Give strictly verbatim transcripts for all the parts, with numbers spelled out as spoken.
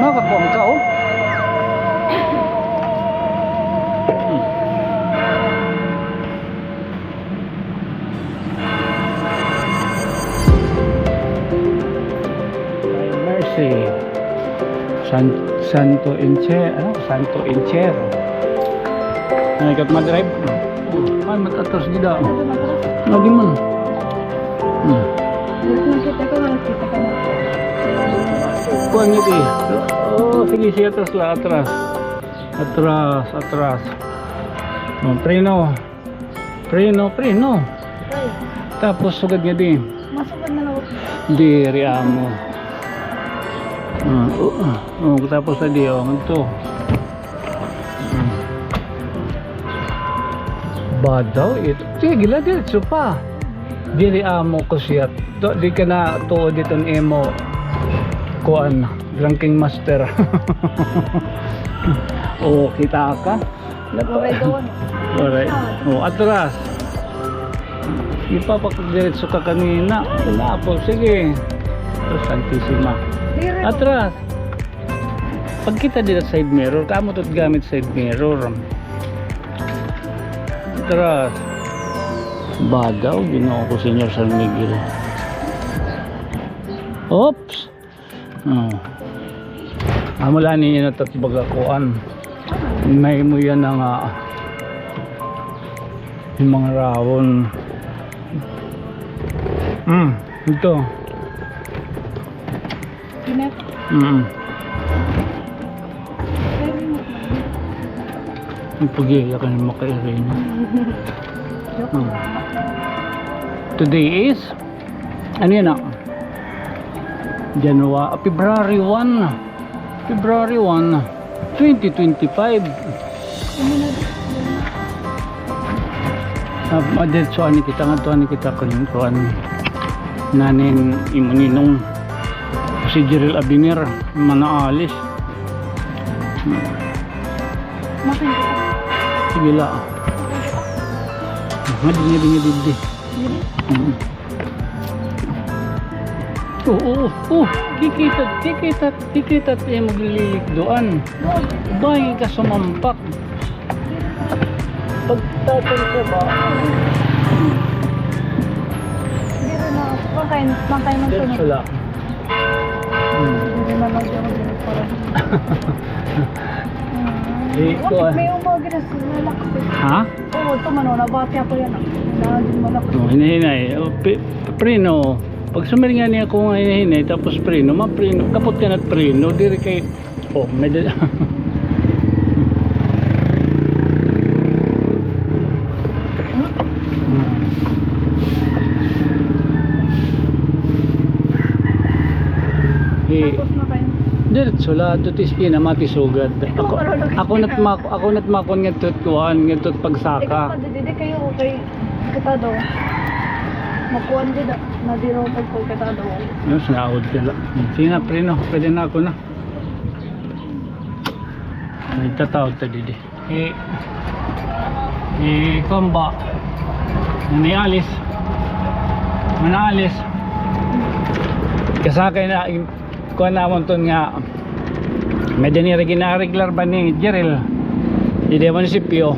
Nakakuha ka, oh. Mercy. San-, Santo Inche-, ano? Santo Inchero. Ano, ikat madrive? Ay, matatras gid, ah. Lagi man. Hmm. Nakita ko, nakita ko na. Kuan niyo, eh. Oh, sige, sige, atras la, atras. Atras, atras. Oh, preno. Preno, preno. Ay. Tapos, sugad nga di. Masugad na lang. Diri amo. Ah, oh, oh, tapos na di, oh, ito. Hmm. Badaw, ito. Sige la, diretso pa. Diri amo ko siya. To, di ka na tuod iton imo kuan, ranking master. Oh, kita ka? Aray, doon. Aray. Oh, atras. Ipapakadiretso ka kanina. Wala po. Sige. Oh, Santisima. Atras. Pagkita dira side mirror. Kamo to't gamit side mirror. Atras. Badaw, Ginoo ko, Señor San Miguel. Oops. Oh. Amo la ni ina tat baga kuan. May mo yan nga, ah, yung mga rawon. Mm, ito. Init. Mm. Ang pag-iya ka ng makairino. Joke lang. Today is Ano yan, ah? January, February one. February one, twenty twenty-five. Ah, madiretso ani kita, ngadto ani kita kun kuan. Nanin imo ninong si Jeril Abiner, manaalis. Sige la. Ngadi, ngadi, ngadi, ngadi. Mm. Oo, oo, oo. Kikita, kikita, kikita it imo ginlilikdoan. Bay ka sumampak. Pagtatang ka ba? Diri na, makay, makay man. Diretso la. Hmm. Diri na lang ako diri para. Hmm. Di ko, ah. May umaga na sila, lakas. Ha? Oo, ito man, oh, nabati ako yan, ah. Nagin man ako. Oh, hinahinay. Oh, pi-, preno. Pag sumiringan niya ako nga hinahinay, tapos preno, mapreno. Kapot ka na't preno. Diri kay, oh, may dali. Eh, tapos na kayo. Diretso la, adto it esquina, matisugad. Ako, ako nat mak-, ako nat makon ngadto it kuan, ngadto it pagsaka. Ikaw, didi kayo, okay. Kita daw. Makuan dida. Nadiro pag pagkatado. Ano, sinahod ka la. Sige na, preno. Pwede na ako na. Nagtatawag ta didi. Eh, eh, kuan ba? Manaalis. Manaalis. Kasakay na, kuan namon ton nga, may dinhi ra ginareglar ba ni Jeril? Didi munisipyo.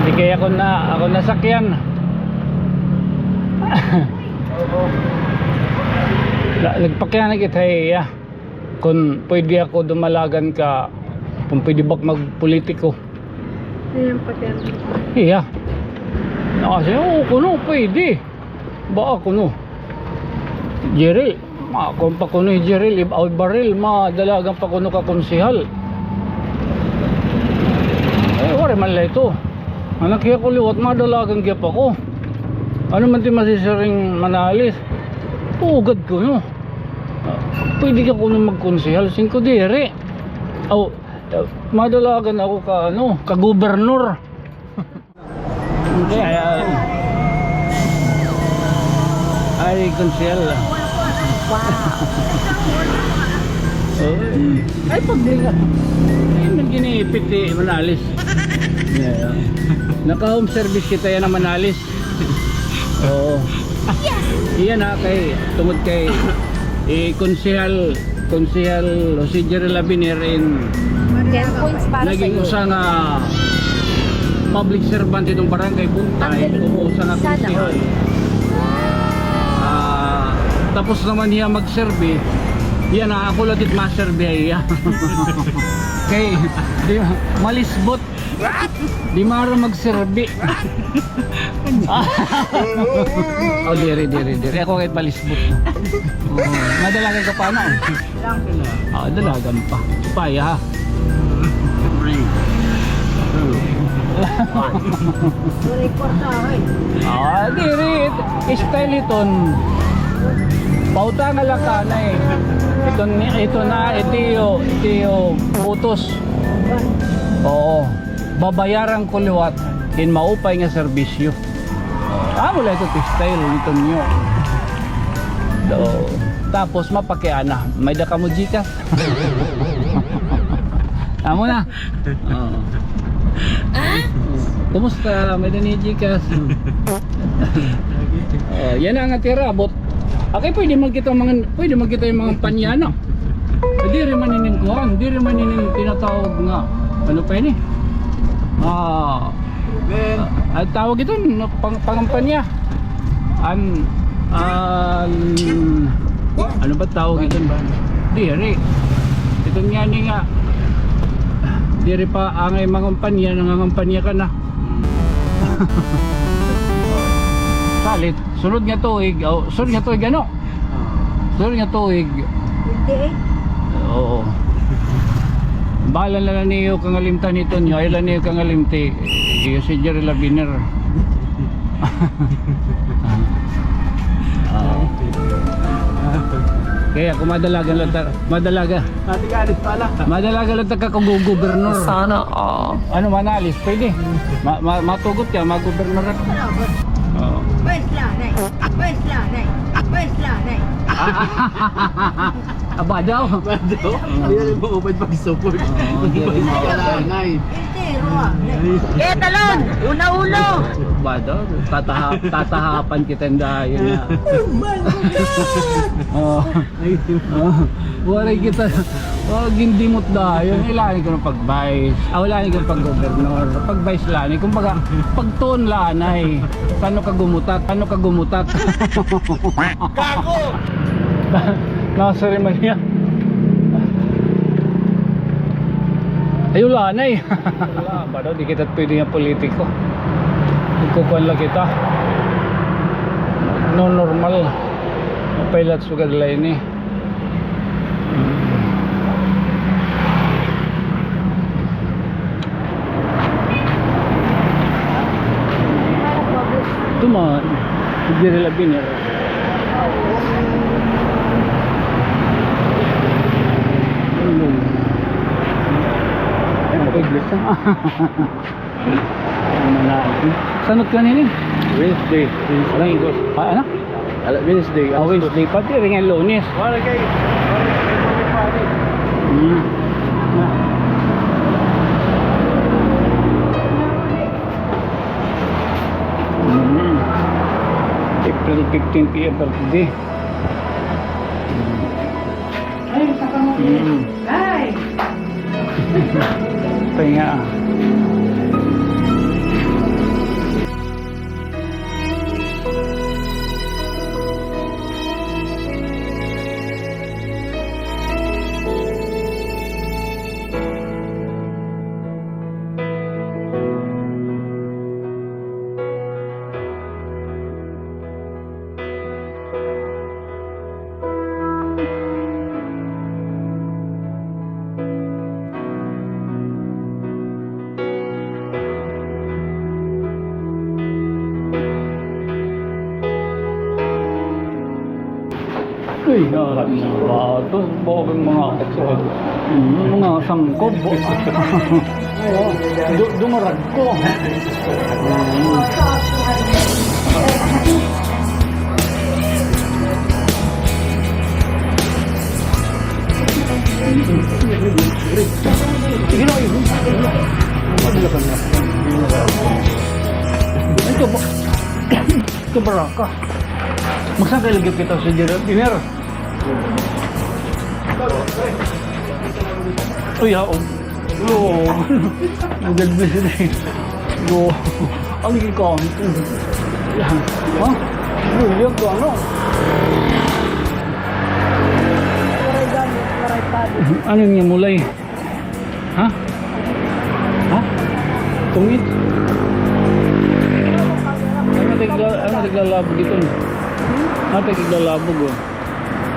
Di kay ako na, ako nasakyan. La-, nagpakiana kita iya. Kun pwede ako dumalagan ka, kun pwede ba magpolitiko. Iya. Nakasi, oo, kuno, pwede. Baa kuno. Jeril, ma-, kuan pa kuno hi Jeril, ib-, aw, baril, madalagan pa kuno ka konsehal. Eh, waray man la ito. Anak hiya ko liwat, madalagan gihap ako. Ano man ti masisiring Manaalis? Tugad kuno. Pwede ka kuno magkonsehal, singko diri. Aw, madalagan ako ka, ano, ka gobernor. Ay, ay, ay, konsehal. Wow. Ay, paglinga. Ay, nagginipit, eh, Manaalis. Yeah. Naka-home service kita yana, Manaalis. Oo. Yes! Iya na kay, tungod kay, eh, Konsehal, Konsehal Jose Jerry Labiner in Ten points para naging sa'yo. Usa nga public servant itong barangay Buntay, ang galing. Usa nga konsehal. Sana all. Ah, tapos naman niya magserbi, iya na, ako lang it maserbi ay iya. Kay, di, malisbot. Di mara magserbi. Oh, diri, diri, diri. Ako kay palisbot. Oh, madalagan ka pa, no? Oh, dalagan pa. Paya, ha? Three, two, one. Oh, diri. Style iton. Pauta nga lakanay. Iton, ito na, itiyo, itiyo, putos. Oo. Babayaran ko liwat hin maupay nga serbisyo. Amo la ito ti style nito niyo. Do, tapos mapakiana, may-ada kamo GCash? Amo na. Oo. Kumusta? May-ada ni GCash? Oh, yana nga tira, abot. Okay, pwede man kita mga, pwede man kita mga panyana. Diri man inin kuan, diri man inin tinatawag nga, ano pa ini? Ah, ah, tawag ito, no, pang, pangampanya. An, an, ano ba tawag ito? Diri. Ito nga ni nga, diri pa angay mangampanya, nangangampanya ka na. Salit, sunod nga tuig, oh, sunod nga tuig, ano? Sunod nga tuig. Twenty-eight. Oo. Bahala na la niyo kangalimti nito niyo. Ayaw la niyo kangalimti. Iyo si Jerry Labiner. Oo. Kaya kung madalagan la ta, madalaga. Ate ka, alis pala. Madalaga la ta ka kung gobernador. Sana all. Ano, manalis? Pwede. Ma-, ma-, matugot ka, mag-gobernador. Oo. Pwes lanay. Pwes lanay. Pwes lanay. Aba daw. Aba daw. Hindi na mo ubad pag-support. Oo, hindi rin mo. Pwes lanay. Entero, ah. Kaya talon, una ulo. Ba daw? Tataha-, tatahapan kita dayon na. Oh my God! Oo. Ay, oh, waray kita. Oh, gindimot dayon. Ilani ko na pag-vice. Ah, wala ni ko pag-governor. Pag-vice lanay. Kumbaga, pagtuon lanay. Tano ka gumutak? Tano ka gumutak? Gago! Nasari man niya. Ayaw lanay. Wala, ba daw, di kita pwede nga politiko. Nagkukuan la kita. No, normal. Mapilat sugad la ini. Ito mga, diri la biner. Ano ba iglesia? Ano na? Sanot ka nini? Wednesday. Alam ko. Ah, ano? Ala, Wednesday. Ah, Wednesday pa. Diri nga Lunes. Wala kay. Hmm. Hmm. April fifteen P M birthday. Ay, sa pamangkin. Mm. Ay! Pahinga, ah. Uy, harap na ba ito? Bawal mga, mm, mga sangkob. Du-, dumarag ko. Ito ba? Ito baraka. Magsakay lagi kita sa dira, dinner. Uy, haog. Oo. Ang ganda sila eh. Oo. Ang ikaw. Ha? Buyag ko, ano? Ano niya mulay? Ha? Ha? Tungit? Ano tigla-, ano tiglalabog ito? Ano tiglalabog, oh?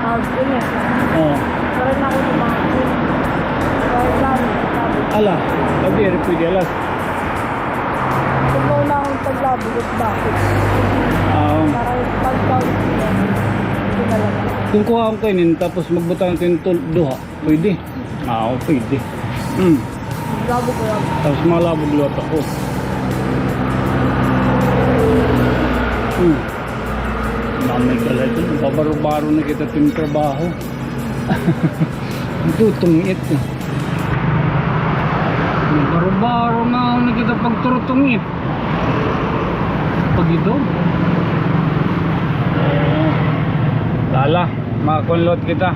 Ah, yun eh. Oh. Karon ako sa mga, karon lang, sabi. Ala, pwede, pwede, alas. Kung mauna akong paglabog, bakit? Ah. Para pagkaon siya. Ito na lang. Kung kuha ko inin, tapos magbutang ko yung tul-, duha, pwede. Ah, pwede. Hmm. Labog ko lang. Tapos malabog liwat ako. Hmm. Namay ka lang ito. Babaro-baro na kita ito yung trabaho. Tutungit. Baro-baro na ako na kita pagturutungit. Pag ito. Eh, lala, makakunlot kita.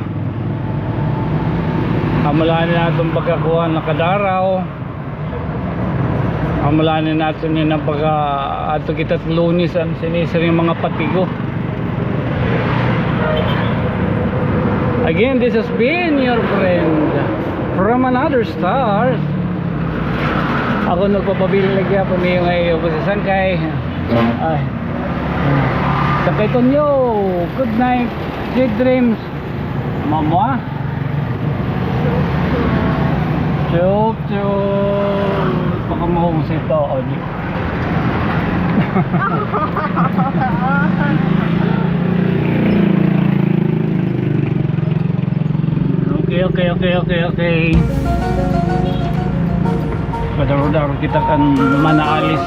Amulanin naton pagkakuha na kadaraw. Amulanin naton ini nga pagka-, ato kita Lunes, an sinisir nga mga patigo. Again, this has been your friend from another stars. Ako nagpapabilin lagi ako niyo nga iyo ko sa sangkay. Ay. Sangkay Tonyo, good night, sweet dreams. Mama? Chup, chup. Baka mahusay pa ako, di. Okay, okay, okay, okay, okay. Padaro-daro kita kan Manaalis.